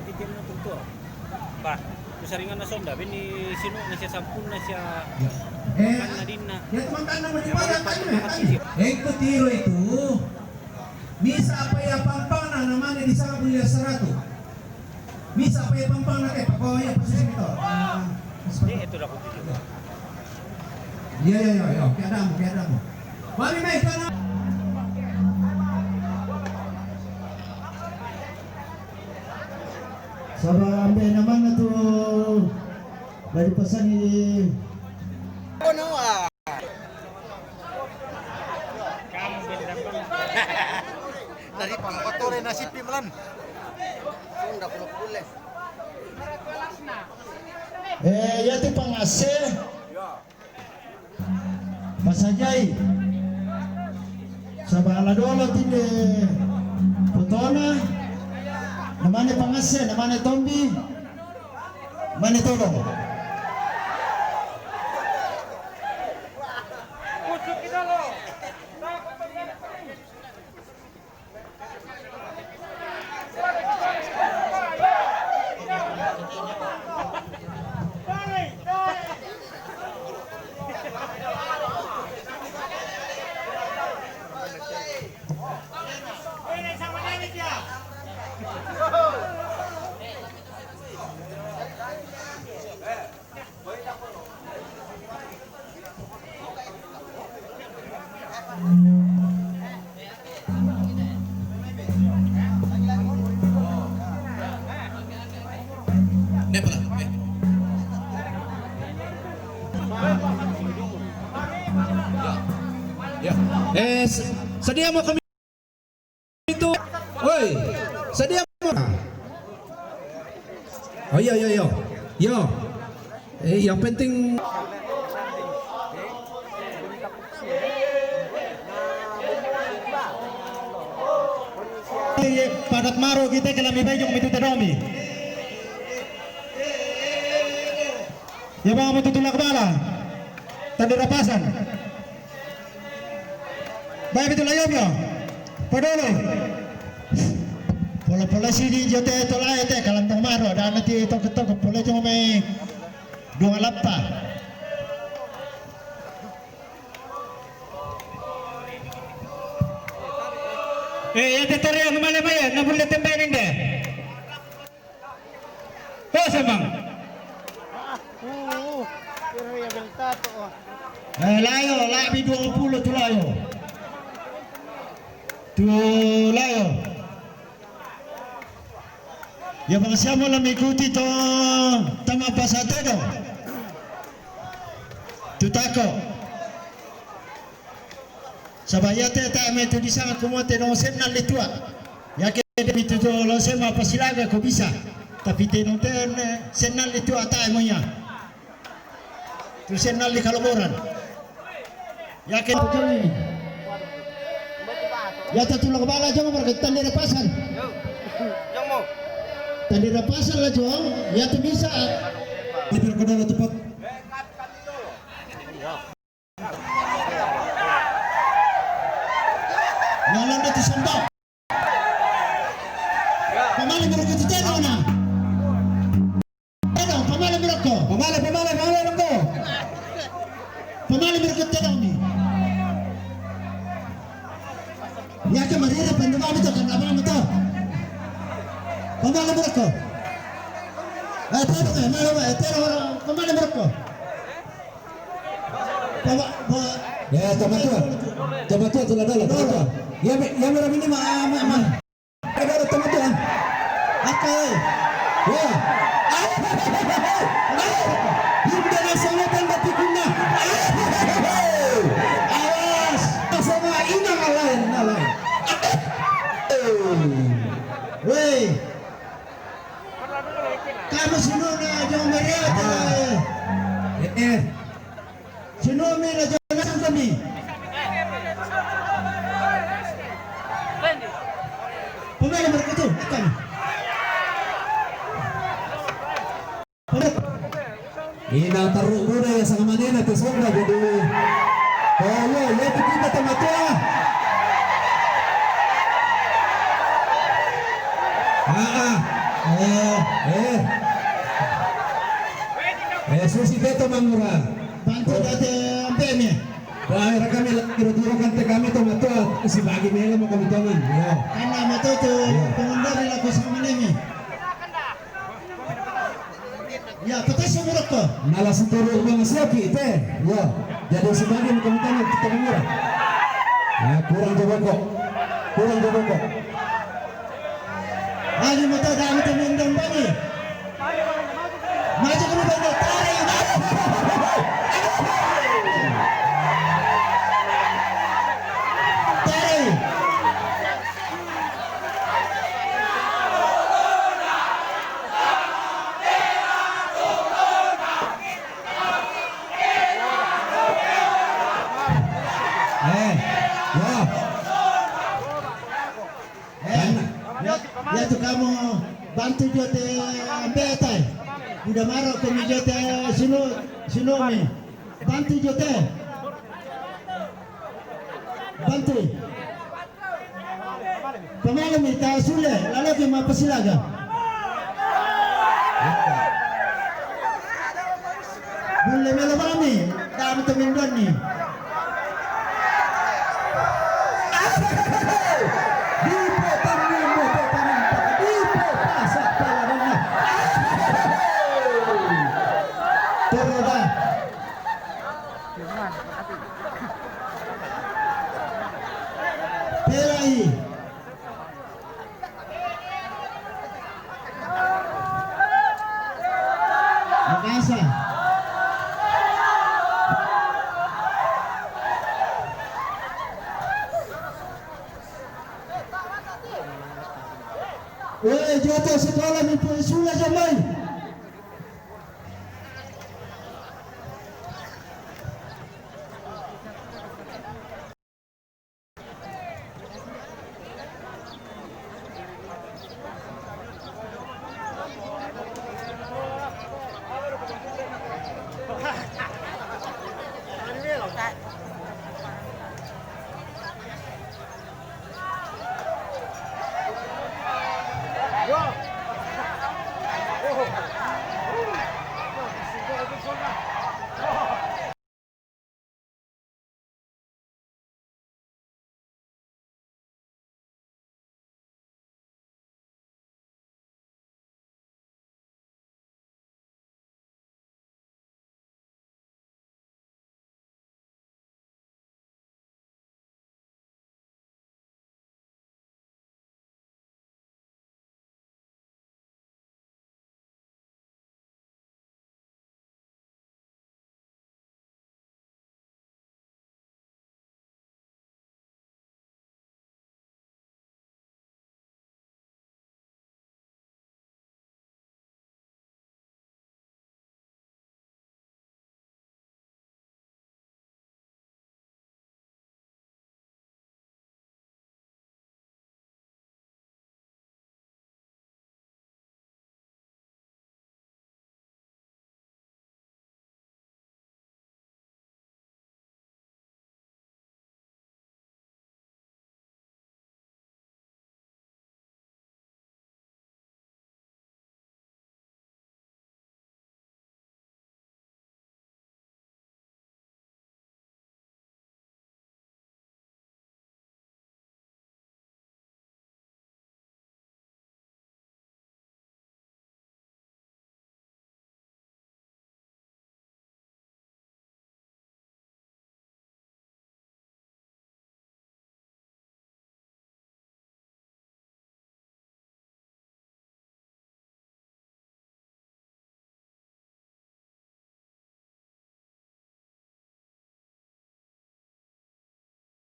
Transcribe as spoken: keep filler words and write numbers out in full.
Iti mo tutu. Ba, kusaringan na sonda, bini sinu na siya sampun na siya. Ya. Eh, makan na din na. Ya, teman-teman mau di mana, tanya, tanya. Eh, ikut tiro itu. Misa apa ya pampang na namanya di sana punya seratu. Misa apa ya pampang na kayak pakai apa sih itu? Ah, eh, itu dah aku tuju. Ya, ya, ya, ya. Kayak ada, kayak ada. Mari, mai, sana. Saba ambe na mana tu? Dari pasani. Dari pangkotore nasipi melan. Eh, ya tu pangase. Pasajai. Saba ala dolo tinde potona. Namane pangase, namane tombi. Mane tolong. Eh, s-, sedia mau kami itu? Woi, sedia mau? Oh, iya, iya, iya. Iya. Eh, yang penting padat maro kita ke lami bajong itu tedomi. Ya, bang, mau tutulak bala. Tadi rapasan. Baik, betul lah, ya, ya. Padolo. Pola-pola sini jote tolai te kalantong maro dan nanti toko-toko pola cuma mai dua lappa. Eh, ya te tore yang male mai na bulle tembe ninde. Oh, semang. Eh, layo, labi dua puluh tu layo. Tu layo. Ya, bang siamo la mengikuti to tama pasate do. Tu tako. Saba iya te ta me tu bisa kumote no sennal le tua. Ya ke de bitu to lo sema pasilaga ko bisa. Tapi te no te sennal le tua ta mo ya. Tu sennal di kaloboran. Ya ke. Ya ta tulak bala jong berkaitan dari pasal. Tadi ada pasal lah jong. Ya tu bisa. Di berkedala tepat. Lalu dia tu sembah. Pamale meroko tu tedong na. Tedong, pamale meroko. Pamale, pamale, pamale meroko. Pamale meroko tedong ni. Ya ke marire pende mami to kan apa mami to. Pamale meroko. Eh, tedong, eh, male, eh, tedong, pamale meroko. Pama-, pa- Ya, tamatua. Tamatua, tula dala, tamatua. Ya, me, ya, me rabini ma, ma, ma. Ada, ada tamatua. Aka, eh. Ya. Ay, ay, ay, ay, ay. Hindi na sa mga tanda tikun na. Ay, ay, ay, ay. Awas. Sa mga inang alay, alay. Ay. Wey. Kamu sino na jong meria. Eh, eh. Sino mi na jong na kami. Pamela mereka tu, kan. Ina taru muda ya sangamanena te sonda jadi. Kalo ya tu kita tamatua. Ah, ah. Eh, eh. Eh, susi teto mangura. Bantu date ampe mi. Wah, era kami la-, kira-kira kan te kami to matua, si bagi mela mo kami tongan. Yo. Karena matua tu, yo, pengendali la kusama nemi. Ya, petas yang berapa? Nala suturu bang siapi te. Yo. Jadi si bagi mo kami tongan, kita mangura. Ya, kurang jaboko. Kurang jaboko. Lagi motor dami temen dong bagi. Maju ke depan, tarik. Tarik. Eh, ya. Eh, ya, ya tu kamu bantu jote ambetai. Udah maro kami jote sinu, sinumi. Bantu jote. Bantu. Pamalu mi ta sule, lalo ke ma pasilaga. Bulle melo bami, dam to mindonni. Dipo tanni mo to tanni, dipo pasa palananna. Torro da. Pelai. Makasa. Woi, joto sekolah mi pun sula jamai.